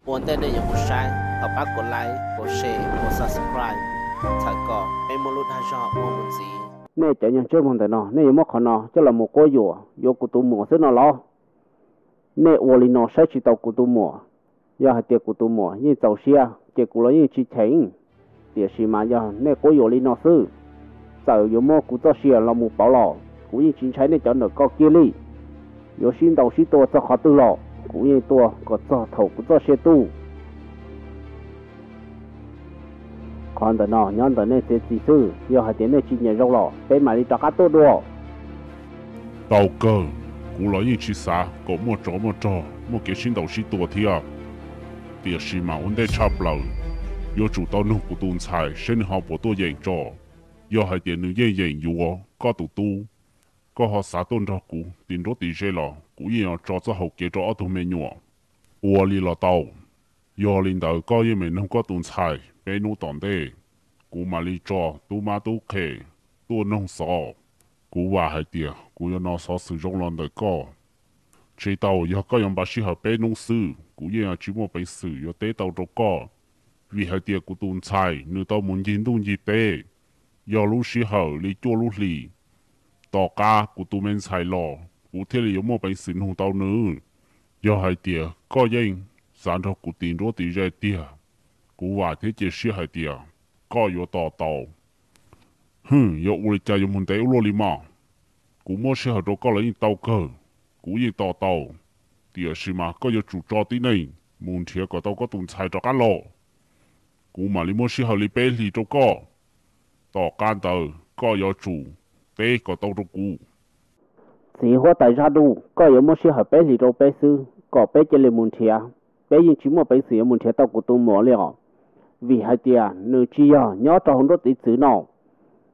Ua ntej nej yuav mus saib, thov pab kom like, kom share, kom subscribe, txhawm kom peb muaj lub dag zog ua mus ntxiv. Nej cov nyuag ntsej muag ntawm no, nej yuav muab qhov no coj los mus quab yuam yuav kuv tus muam xwb no los? Nej ua li no saib tsis taus kuv tus muam. Yog hais tias kuv tus muam yeej txaus siab ces kuv los yeej tsis cheem. Tiam sis mas yog nej quab yuam li no xwb, txawm yuav muab kuv txoj sia los mus pauv los kuv yeej tsis ntshai nej cov ntawm ko kiag li. Yuav sib ntaus sib tua txog qhov twg los kuv yeej tua kom txog thaum kuv txoj sia tu. Qhov ntawm no nyob ntawm nej txiav txim xwb, yog hais tias nej tsis nyiam zoo los peb mam li rov qab tuaj dua. Tau kawg, kuv los yeej tsis xav kom muaj tsov muaj rog muaj kev sib ntaus sib tua thiab. Tiam sis mas ua ntej tshaj plaws, yuav tsum tau nug kuv tus ntxhais seb nws ho puas tuaj yeem tso. Yog hais tias nws yeej yeem yuav koj tus tub, koj ho xav tuaj nrog kuv tim nruab tim ze los kuv yeej yuav tso txoj hau kev rau ob tug me nyuam. Ua li los tau. Yog li ntawd koj yeej meem nug koj tus ntxhais peb hnub tom ntej, kuv mam li tso tub mab tub qhe tuaj noog xov. Kuv vam hais tias kuv yuav hnov xov xwm zoo los ntawm koj. Tsis tau, yog koj yuav npaj sij hawm peb hnub xwb kuv yeej tsis muaj peev xwm yuav teb tau rau koj, vim hais tias kuv tus ntxhais nws tau mus ncig ntuj ncig teb yog lub sij hawm li cuaj lub hlis. Tom qab kuv tus me ntxhais los kuv thiaj li yuav muaj peev xwm nug tau nws. Yog hais tias koj yeej xav nrog kuv tim nruab tim ze tiag, kuv vam thiab cia siab hais tias koj yuav tos tau. Hwm, yuav ua li cas yuav mus ntev ua luaj li mas? Kuv muab sij hawm rau koj los yeej tau kawg, kuv yeej tos tau. Tiam sis mas koj yuav tsum tso tib neeg mus nrhiav kom tau koj tus ntxhais rov qab los. Kuv mam li muab sij hawm li peb hlis rau koj. Tom qab ntawd koj yuav tsum teb kom tau rau kuv. Txiv huab tais Zaj Duj, koj yuav muab sij hawm peb hlis rau peb xwb kom peb cia li mus nrhiav. Peb yeej tsis muaj peev xwm yuav mus nrhiav tau kuv tus muam li os, vim hais tias nws tsis yog nyob rau hauv nruab tiv txwv no,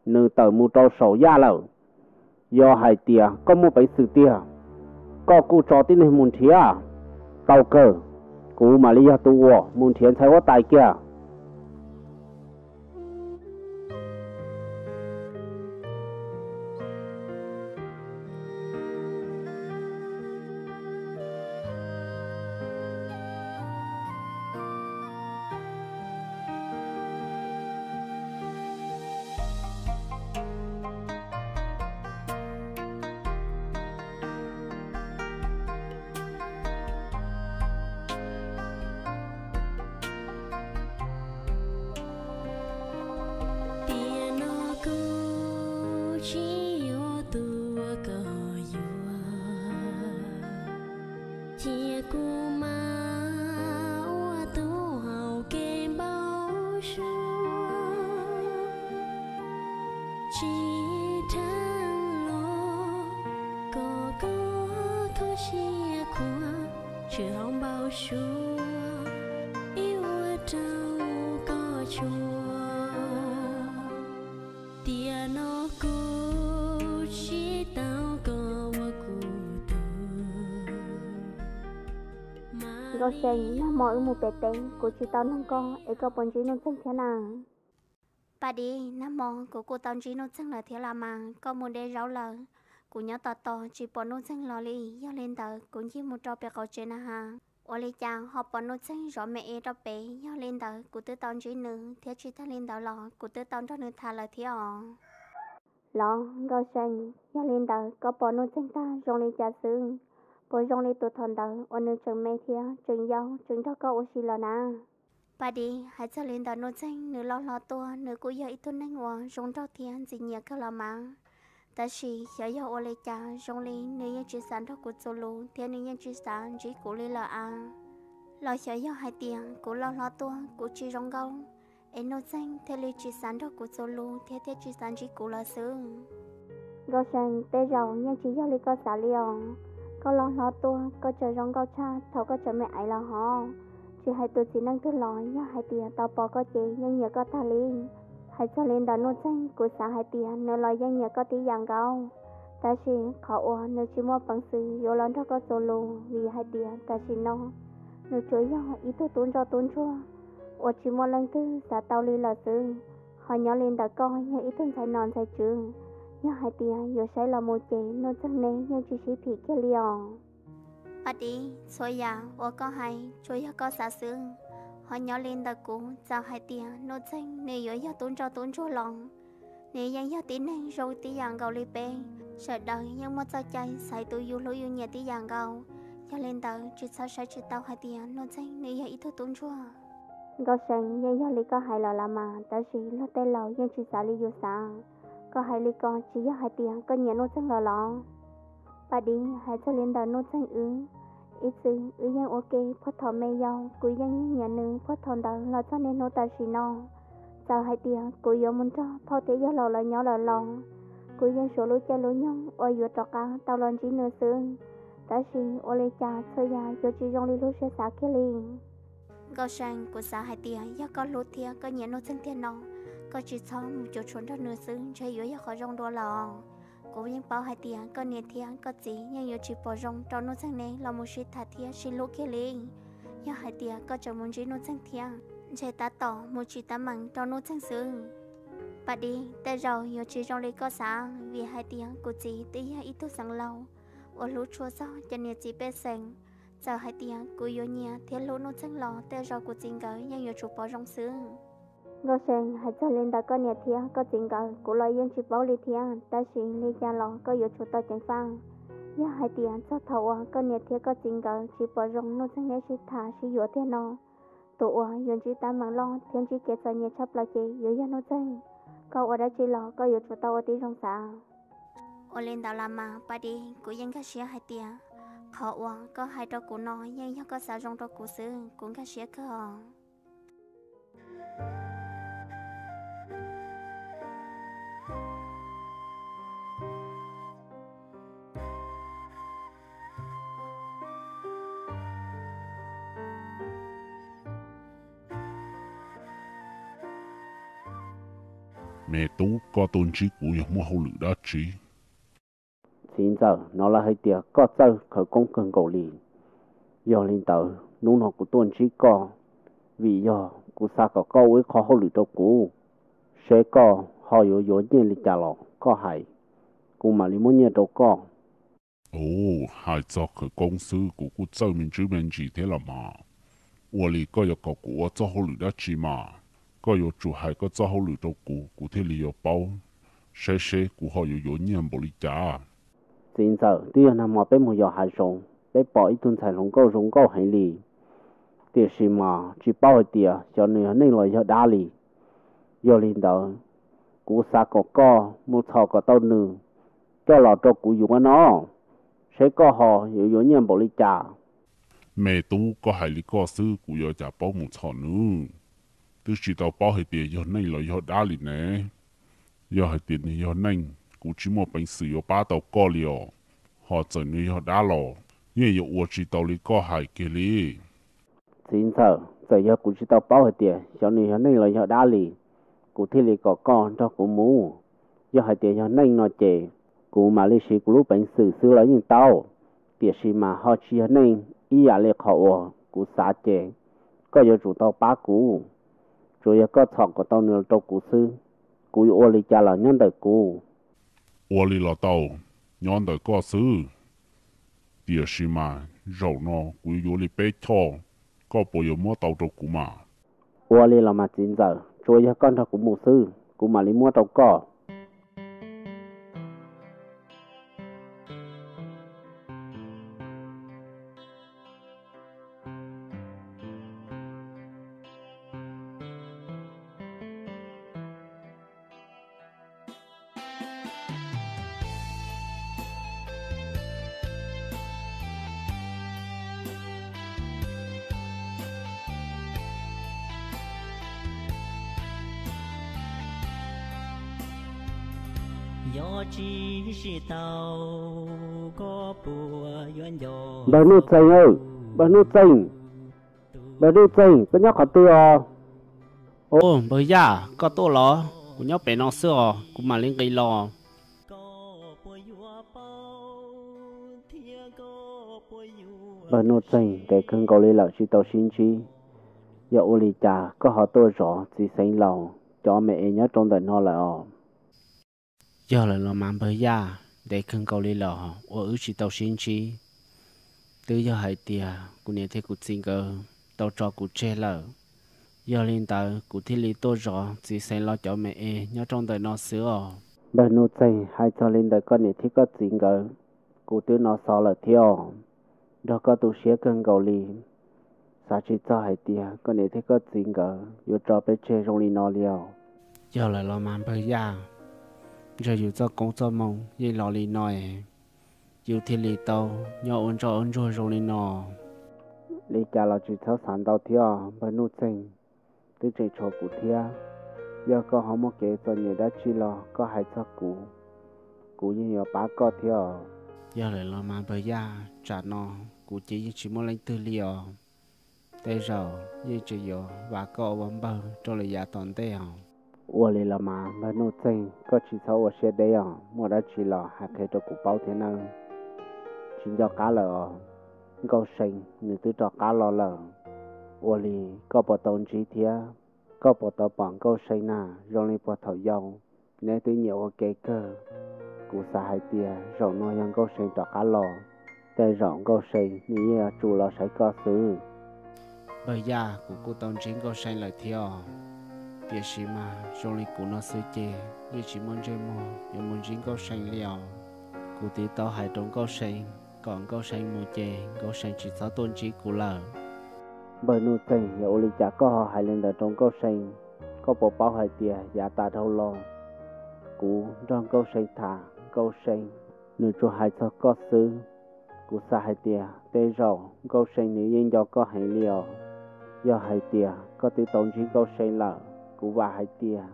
nws tawm mus rau saum yaj lawm. Yog hais tias koj muaj peev xwm tiag, koj kuj tso tib neeg mus nrhiav. Tau kawg, kuv mam li yog tus uas mus nrhiav ntxhais huab tais kiag. Tiam no kuv tsis yog tus uas koj yuav, cia kuv mam ua tus hauv kev npau suav. Tsis dheev los kom koj kho siab khuav, tseem hauv npau suav ib ua rau koj tsuaj. Tiam no kuv tsis tau koj ua kuv tus. Nkauj See, nag hmo wb mus pem teb kuv tsis tau nug koj es koj puas ntsib Nuj Txeeg thiab na? Paj Dib, nag hmo kuv kuj tau ntsib Nuj Txeeg lawm thiab los mas, koj mus de zaub lawm, kuv nyob tos tos tsis pom Nuj Txeeg los li, yog li ntawd kuv ncig mus rau pem qaum tsev na has. Ua li cas ho pom Nuj Txeeg zov me es rau pem, yog li ntawd kuv twb tau ntsib nws thiab tsis tag li ntawd los kuv twb tau nrog nws tham lawm thiab os. Los Nkauj See, yog li ntawd koj pom Nuj Txeeg tag zoo li cas xwb? Puas zoo li tus thaum ntawd uas nws tseem me thiab tseem yau tseem nrog koj ua si los na? Paj Dib, hais txog li ntawd Nuj Txeeg nws loj hlob tuaj nws kuj yog ib tug neeg uas zoo nraug thiab ntxim nyiam kawg los mas, tab sis xyov yog ua li cas zoo li nws yeej tsis xav nrog kuv txuas lus thiab nws yeej tsis xav ntsib kuv li lawm a. Los xyov yog hais tias kuv loj hlob tuaj kuv tsis zoo nkauj, es Nuj Txeeg thiaj li tsis xav nrog kuv txuas lus thiab thiaj tsis xav ntsib kuv lawm xwb. Nkauj See, tej zaum yeej tsis yog li koj xav li os. Koj loj hlob tuaj koj tseem zoo nkauj tshaj thaum koj tseem me aiv los hov. Tsis hais tus txiv neej twg los yog hais tias tau pom koj ces yeej nyiam koj tag li. Hais txog li ntawd Nuj Txeeg, kuv xav hais tias nws los yeej nyiam koj tib yam nkaus, tab sis qhov uas nws tsis muaj peev xwm yuav los nrog koj txuas lus vim hais tias tam sim no nws tsuas yog ib tug tub ntsoj tub ntsuag uas tsis muaj leej twg xav tau li lawm xwb. Ho nyob li ntawm koj yog ib tug ntxhais nom ntxhais tswv, yog hais tias yuav saib los mus ces Nuj Txeeg neb yeej tsis sib phim kiag li os. Paj Dib, txhua yam uas koj hais tsuas yog koj xav xwb. Ho nyob li ntawm kuv, txawm hais tias Nuj Txeeg nws yuav yog tub ntsoj tub ntsuag los, nws yeej yog tib neeg zoo tib yam nkaus li peb. Sawv daws yeej muaj txoj cai xaiv tus yus hlub yus nyiam tib yam nkaus. Yog li ntawd tsis txhob saib tsis taus hais tias Nuj Txeeg nws yog ib tug tub ntsuag. Nkauj See, yeej yog li koj hais los las mas, tab sis luag tej laus yeej tsis xav li yus xav. Koj hais li ko tsis yog hais tias koj nyiam Nuj Txeeg los los? Paj Dib, hais txog li ntawm Nuj Txeeg wb, ib txwm wb yeej ua ke puag thaum me yau, kuv yeej nyiam nyiam nws puag thaum ntawd los txog niaj hnub tam sim no. Txawm hais tias kuv yuav mus nrog phauj thiab yawg laus lawv nyob lawm los, kuv yeej suav lub caij lub nyoog uas yuav rov qab tau los ntsib nws xwb. Tab sis ua li cas txhua yam yuav tsis zoo li lub siab xav kiag li. Nkauj See, kuv xav hais tias yog koj hlub thiab koj nyiam Nuj Txeeg tiag no, koj tsis txhob mus cuam tshuam nrog nws xwb ntshe yuav yog qhov zoo dua lawm. Kuv yeej paub hais tias koj niam thiab koj txiv yeej yuav tsis pom zoo rau Nuj Txeeg ne los mus sib tham thiab sib hlub kiag li. Yog hais tias koj tseem mus ntsib Nuj Txeeg thiab, ntshe tab tom mus tsis tab meem rau Nuj Txeeg xwb. Paj Dib, tej zaum yuav tsis zoo li koj xav, vim hais tias kuv txiv twb yog ib tug xeev laus uas hlub tshua txog cov niam txiv pej xeem. Txawm hais tias kuv yuav nyiam thiab hlub Nuj Txeeg los tej zaum kuv txiv nkawd yeej yuav tsum pom zoo xwb. Nkauj See, hais txog li ntawm koj niam thiab koj txiv nkawd kuv los yeej tsis paub li thiab, tab sis li cas los koj yuav tsum tau ceev faj. Yog hais tias txog thaum uas koj niam thiab koj txiv nkawd tsis pom zoo Nuj Txeeg neb sib tham sib yuav tiag no, tus uas yuav ntsib teeb meem loj thiab ntsib kev txom nyem tshaj plaws ces yuav yog Nuj Txeeg. Koj ua dab tsi los koj yuav tsum tau ua tib zoo xav. Ua li ntawd los mas Paj Dib, kuv yeej nkag siab hais tias qhov uas koj hais rau kuv no yeej yog koj xav zoo rau kuv xwb, kuv nkag siab kawg os. Me tub, koj tuaj ntsib kuv yog muaj hauj lwm dab tsi? Txiv ntxawm, hnov lawv hais tias koj txawj khawv koob kawg nkaus li. Yog li ntawd hnub no kuv tuaj ntsib koj vim yog kuv xav kom koj ua ib qho hauj lwm rau kuv, seb koj ho yuav yuav nyiaj li cas los koj hais, kuv mam li muab nyiaj rau koj. Ub, hais txog khawv koob xwb kuv kuj txawj me ntsis me ntsis thiab los mas. Ua li koj yuav kom kuv ua txoj hauj lwm dab tsi mas? Koj yuav tsum hais koj txoj hauj lwm rau kuv, kuv thiaj li yuav paub, saib seb kuv ho yuav yuav nyiaj npaum li cas. Txiv ntxawm, twb yog nag hmo peb mus yos hav zoov, peb pom ib tug ntxhais hluas nkauj zoo nkauj heev li, tiam sis mas tsis paub hais tias xyov nws yog neeg los yog dab li. Yog li ntawd, kuv xav kom koj mus txhom kom tau nws coj los rau kuv yuav no, seb koj ho yuav yuav nyiaj npaum li cas. Me tub, koj hais li koj xwb kuv yuav cas paub mus txhom nws, twb tsis tau paub hais tias yog neeg los yog dab li ne. Yog hais tias nws yog neeg, kuv tsis muaj peev xwm yuav pab tau koj li os. Ho txawm nws yog dab los, yeej yuav ua tsis tau li koj hais kiag li. Txiv ntxawm, txawm yog kuv tsis tau paub hais tias xyov nws yog neeg los yog dab li, kuv thiaj li kom koj nrog kuv mus. Yog hais tias yog neeg no ces kuv mam li siv kuv lub peev xwm xwb los yeej tau, tiam sis mas ho tsis yog neeg ib yam li qhov uas kuv xav ces koj yuav tsum tau pab kuv. Tsuas yog koj txhom kom tau nws rau kuv xwb, kuv yuav ua li cas los nyob ntawm kuv. Ua li los tau, nyob ntawm koj xwb. Tiam sis mas zaum no kuv yuav li peb choj, koj puas yuav muab tau rau kuv mas? Ua li los mas txiv ntxawm, tsuas yog koj nrog kuv mus xwb, kuv mam li muab rau koj. Npawg Nuj Txeeg, npawg Nuj Txeeg, npawg Nuj Txeeg, koj nyob qhov twg os? Au, npawg Yaj, koj tuaj los? Kuv nyob pem no xwb os, kuv mam li nqis los. Npawg Nuj Txeeg, ntev kawg nkaus li lawm tsis tau sib ntsib, yog ua li cas koj ho tuaj zov txiv xeev laus cov me es nyob rau ntawm no lawm os? Yog lawm los mas npawg Yaj, ntev kawg nkaus li lawm uas wb tsis tau sib ntsib. Twb yog hais tias kuv niam thiab kuv txiv nkawd tau tso kuv tseg lawm, yog li ntawd kuv thiaj li tuaj zov txiv xeev laus cov me es nyob rau ntawm no xwb os. Npawg Nuj Txeeg, hais txog li ntawm koj niam thiab koj txiv nkawd, kuv twb hnov xov lawm thiab os. Nrog koj tu siab kawg nkaus li, xav tsis txog hais tias koj niam thiab koj txiv nkawd yuav tso peb tseg zoo li no li os. Yog lawm los mas npawg Yaj, ntshe yus txoj koob txoj moo yeej los li no es yus thiaj li tau nyob ua ntsoj ua ntsuag zoo li no. Li cas los tsis txhob xav ntau thiab os npawg Nuj Txeeg, twb tseem tshuav kuv thiab. Yog koj ho muaj kev txom nyem dab tsi los koj hais txog kuv, kuv yeej yuav pab koj thiab os. Yog lawm los mas npawg Yaj, tsam no kuv ces yeej tsis muaj leej twg li os. Tej zaum yeej tseem yuav vam koj ua npawg rau lawm yav tom ntej os. Ua li los mas npawg Nuj Txeeg, koj tsis txhob ua siab deb os, muaj dab tsi los hais qhia rau kuv paub thiab nawb. Tsis nco qab lawm os, Nkauj See nws twb rov qab los lawm. Ua li koj puas tau ntsib thiab koj puas tau pom Nkauj See na? Zoo li puag thaum yau neb twb nyiam ua ke kawg. Kuv xav hais tias zaum no yog Nkauj See rov qab los, tej zaum Nkauj See nws yeej yuav tsum los saib koj xwb. Npawg Yaj, kuv kuj tau ntsib Nkauj See lawm thiab os, tiam sis mas zoo li kuv no xwb ces yeej tsis muaj ntsej muag yuav mus ntsib Nkauj See li os. Kuv twb tau hais rau Nkauj See kom Nkauj See mus ces Nkauj See tsis txhob tuaj ntsib kuv lawm. Npawg Nuj Txeeg, yog ua li cas koj ho hais li ntawd rau Nkauj See? Koj puas paub hais tias yav tas dhau los kuv nrog Nkauj See tham, Nkauj See nws tsuas hais txog koj xwb. Kuv xav hais tias tej zaum Nkauj See nws yeej nco koj heev li os. Yog hais tias koj twb tau ntsib Nkauj See lawm, kuv vam hais tias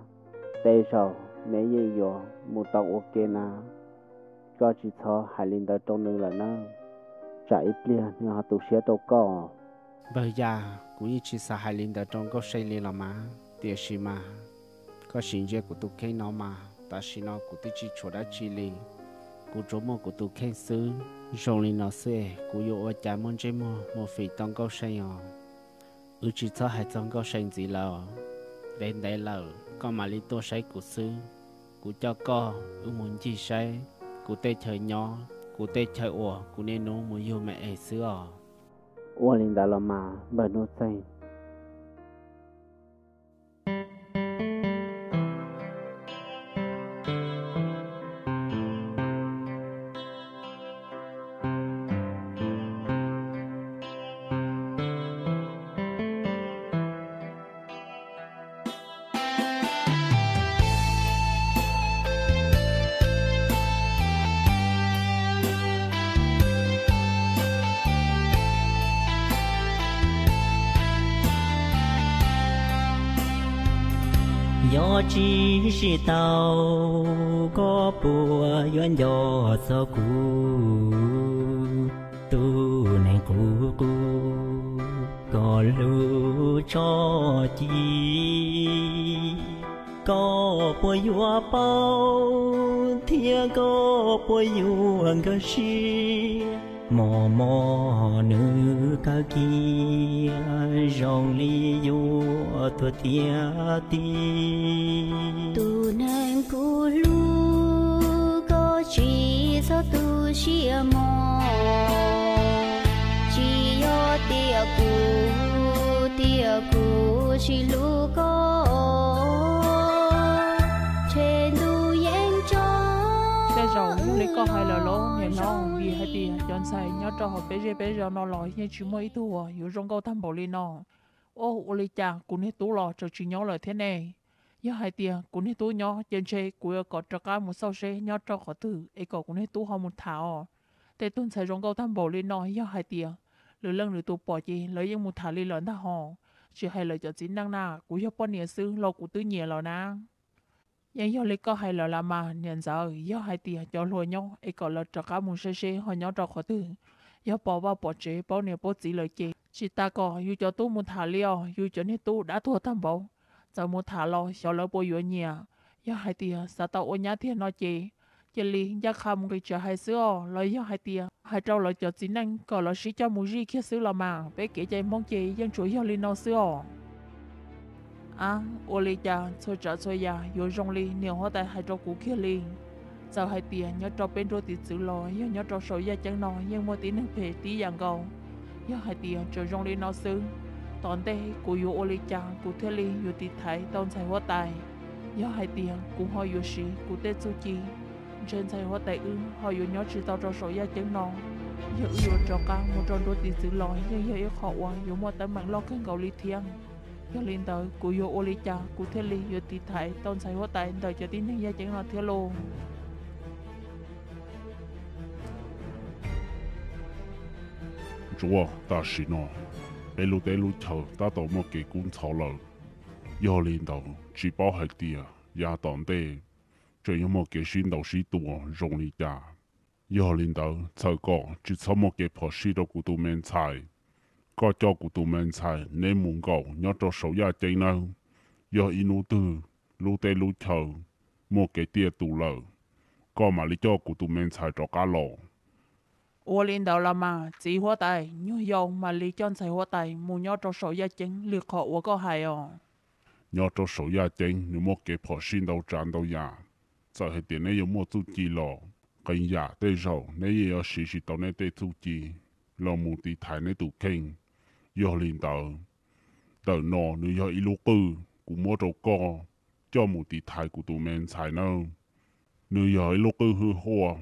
tej zaum neb yeej yuav mus tau ua ke na. Koj tsis txhob hais li ntawd rau nws lawm nawb, tsam ib pliag nws ho tu siab rau koj. Npawg Yaj, kuv yeej tsis xav hais li ntawd rau Nkauj See li los mas, tiam sis mas koj sim ntsia kuv tus kheej no mas, tam sim no kuv twb tsis tshuav dab tsi li. Kuv tsuas muaj kuv tus kheej xwb. Zoo li no xwb es kuv yuav ua cas muaj ntsej muag mus fim tau Nkauj See os. Wb tsis txhob hais txog Nkauj See ntxiv lawm. Ntev ntev lawm koj mam li tuaj saib kuv xwb. Kuv coj koj wb mus ncig saib kuv tej chaw nyob, kuv tej chaw uas kuv niaj hnub mus yug me es xwb os. Ua li ntawd los mas npawg Nuj Txeeg. Yog tsis sib tau, koj puas yuav nco txog kuv? Tus neeg qub qub, koj hlub tso ci, koj puas yuav paub thiab koj puas yuav nkag siab? Mos mos nws kawg kiag zoo li yuav tuag tiag tiag. Tus neeg kuv hlub, koj tsis txhob tu siab mog. Tsis yog tias kuv, tias kuv tsis hlub koj, tshem ntuj yeej tso. Tej zaum yog li koj hais lawm los niam hlob, vim hais tias cov ntxhais nyob rau hauv peb zej peb zos no los yeej tsis muaj ib tug uas yuav zoo nkauj tag npaum li no. Ua li cas kuv niag tub los tseem tsis nyob lawm thiab ne? Yog hais tias kuv niag tub nyob ces ntshe kuv yuav kom rov qab mus xauj seb nyob rau qhov twg es kom kuv niag tub ho mus tham os. Tej tug ntxhais zoo nkauj tag npaum li no yog hais tias lwm leej lwm tus pom ces lawv yeej mus tham li lawm ntag hos. Tsis hais lawv cov txiv neej na, kuv yog poj niam xwb los kuv twb nyiam lawm na. Yeej yog li koj hais lawm las mas niam ntxawm, yog hais tias cov hluas nyob es kom lawv rov qab mus saib seb ho nyob rau qhov twg. Yog pom vaj pom tsev paub niam paub txiv lawm ces tsis tas kom yus cov tub mus tham li os, yus cov niag tub dab tuag tag npaum. Txawm mus tham los xyov lawv puas yuav nyiam. Yog hais tias xav tau ua nyab tiag no ces cia li ncaj qha mus nqis tsev hais xwb os, los yog hais tias hais rau lawv cov txiv neej kom lawv sib coj mus zij kiag xwb los mas, peb kev cai Hmoob ces yeej tsuas yog li no xwb os. Ab, ua li cas txhua tsav txhua yam yuav zoo li niam huab tais hais rau kuv kiag li. Txawm hais tias nyob rau peb nruab tiv txwv los yog nyob rau saum yaj ceeb no yeej muaj tib neeg phem tib yam nkaus. Yog hais tias tseem zoo li no xwb, tom ntej kuv yuav ua li cas kuv thiaj li yuav tiv thaiv tau ntxhais huab tais? Yog hais tias kuv ho yuav siv kuv tej txuj ci, ntshe ntxhais huab tais wb ho yuav nyob tsis tau rau saum yaj ceeb no. Yog wb yuav rov qab mus rau nruab tiv txwv los yeej yog ib qho uas yuav muaj teeb meem loj kawg nkaus li thiab. Yog li ntawd kuv yuav ua li cas kuv thiaj li yuav tiv thaiv tau ntxhais huab tais ntawm cov tib neeg yaj ceeb no thiab lauj? Ntsuav, tam sim no peb lub teb lub chaw tab tom muaj kev kub ntxhov lawm. Yog li ntawd tsis paub hais tias yav tom ntej tseem yuav muaj kev sib ntaus sib tua zoo li cas. Yog li ntawd txhawm kom tsis txhob muaj kev phom sij rau kuv tus me ntxhais. Koj coj kuv tus me ntxhais neb mus nkaum nyob rau saum yaj ceeb nawb. Yog ib hnub twg lub teb lub chaw muaj kev tiaj tus lawm, koj mam li coj kuv tus me ntxhais rov qab los. Ua li ntawd los mas txiv huab tais, nyuag yaus mam li coj ntxhais huab tais mus nyob rau saum yaj ceeb li qhov uas koj hais os. Nyob rau saum yaj ceeb nws muaj kev phom sij ntau tsav ntau yam. Txawm hais tias neb yuav muaj txuj ci los, qee yam tej zaum neb yeej yuav siv tsis tau neb tej txuj ci los mus tiv thaiv neb tus kheej. Yog li ntawd, ntawm no nws yog ib lub qwj kuv muab rau koj coj mus tiv thaiv kuv tus me ntxhais nawb. Nws yog ib lub qwj hwj huaj,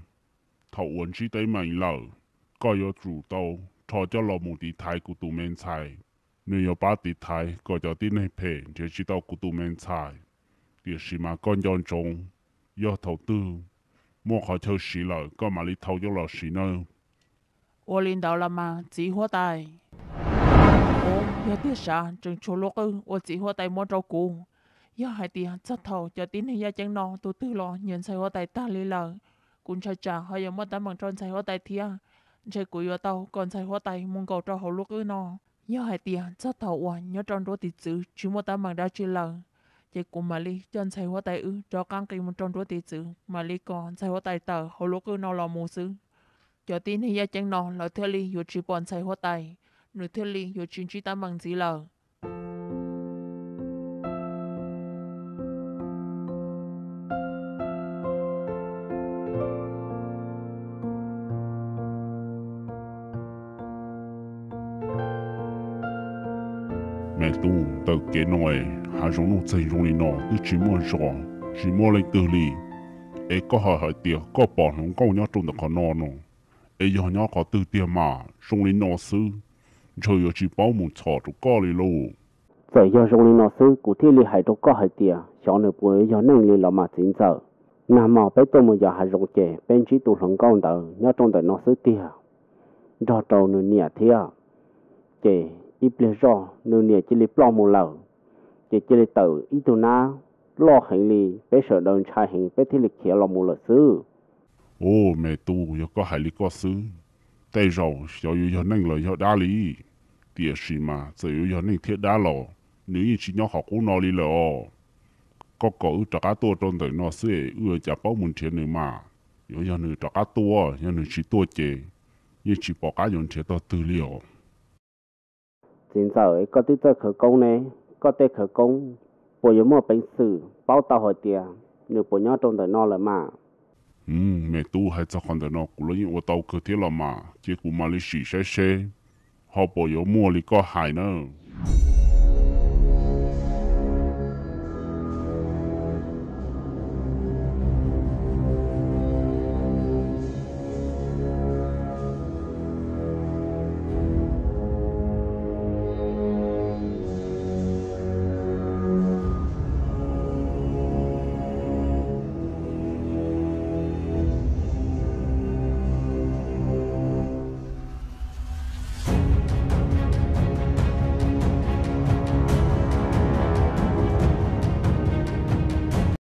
thaum uas ntsib teeb meem lawm, koj yuav tsum tau rho coj los mus tiv thaiv kuv tus me ntxhais. Nws yuav pab tiv thaiv kom cov tib neeg phem nrhiav tsis tau kuv tus me ntxhais. Tiam sis mas koj nco ntsoov, yog thaum twg muaj qhov chaw siv lawm koj mam li thau coj los siv nawb. Ua li ntawd los mas txiv huab tais. Ub, yog tiag sav tseem tshuav lub qwj uas txiv huab tais muab rau kuv. Yog hais tias txog thaum cov tib neeg yaj ceeb no tus twg los nyiam ntxhais huab tais tag li lawm, kuv ntshai tsam ho yuav muaj teeb meem rau ntxhais huab tais thiab. Ntshe kuv yuav tau kom ntxhais huab tais mus nkaum rau hauv lub qwj no. Yog hais tias txog thaum uas nyob rau nruab tiv txwv tsis muaj teeb meem dab tsi lawm, ces kuv mam li coj ntxhais huab tais wb rov qab nqis mus rau nruab tiv txwv, mam li kom ntxhais huab tais tawm hauv lub qwj no los mus xwb. Cov tib neeg yaj ceeb no lawv thiaj li yuav tsis pom ntxhais huab tais, nws thiaj li yuav tsis ntsib teeb meem ntxiv lawm. Me tub, ntawm kev no es hav zoov nuj txeeg zoo li no twb tsis muaj zos, tsis muaj leej twg li. Es koj ho hais tias koj pom hluas nkauj nyob rau ntawm qhov no no, es yog nyob qhov twg tiag mas zoo li no xwb, ntshe yuav tsis paub mus txhom rau koj li lauj. Txawm yog zoo li no xwb kuv thiaj li hais rau koj hais tias xyov nws puas yog neeg li los mas txiv ntxawm. Nag hmo peb tuaj mus yos hav zoov ces peb ntsib tus hluas nkauj ntawd nyob rau ntawm no xwb tiag, nrog rau nws niam thiab. Ces ib pliag zoj nws niam cia li ploj mus lawm, ces cia li tawm ib tug nab loj heev li, peb sawv daws ntshai heev peb thiaj li khiav los mus lawm xwb. Ub, me tub, yog koj hais li koj xwb, tej zaum xyov yuav yog neeg los yog dab li. Tiam sis mas txawm yuav yog neeg thiab dab los nws yeej tsis nyob qhov qub no li lawm os. Koj kom wb rov qab tuaj rau ntawm no xwb es wb yuav cas paub mus nrhiav nws mas. Yuav yog nws rov qab tuaj, yog nws tsis tuaj ces yeej tsis pom qab yuav nrhiav tog twg li os. Txiv ntxawm, koj twb txawj khawv koob ne, koj tej khawv koob puas yuav muaj peev xwm paub tau hais tias nws puas nyob rau ntawm no lawm mas? Me tub, hais txog qhov ntawm no kuv los yeej ua tau kawg thiab los mas, cia kuv mam li sim saib seb ho puas yuav muaj li koj hais nawb.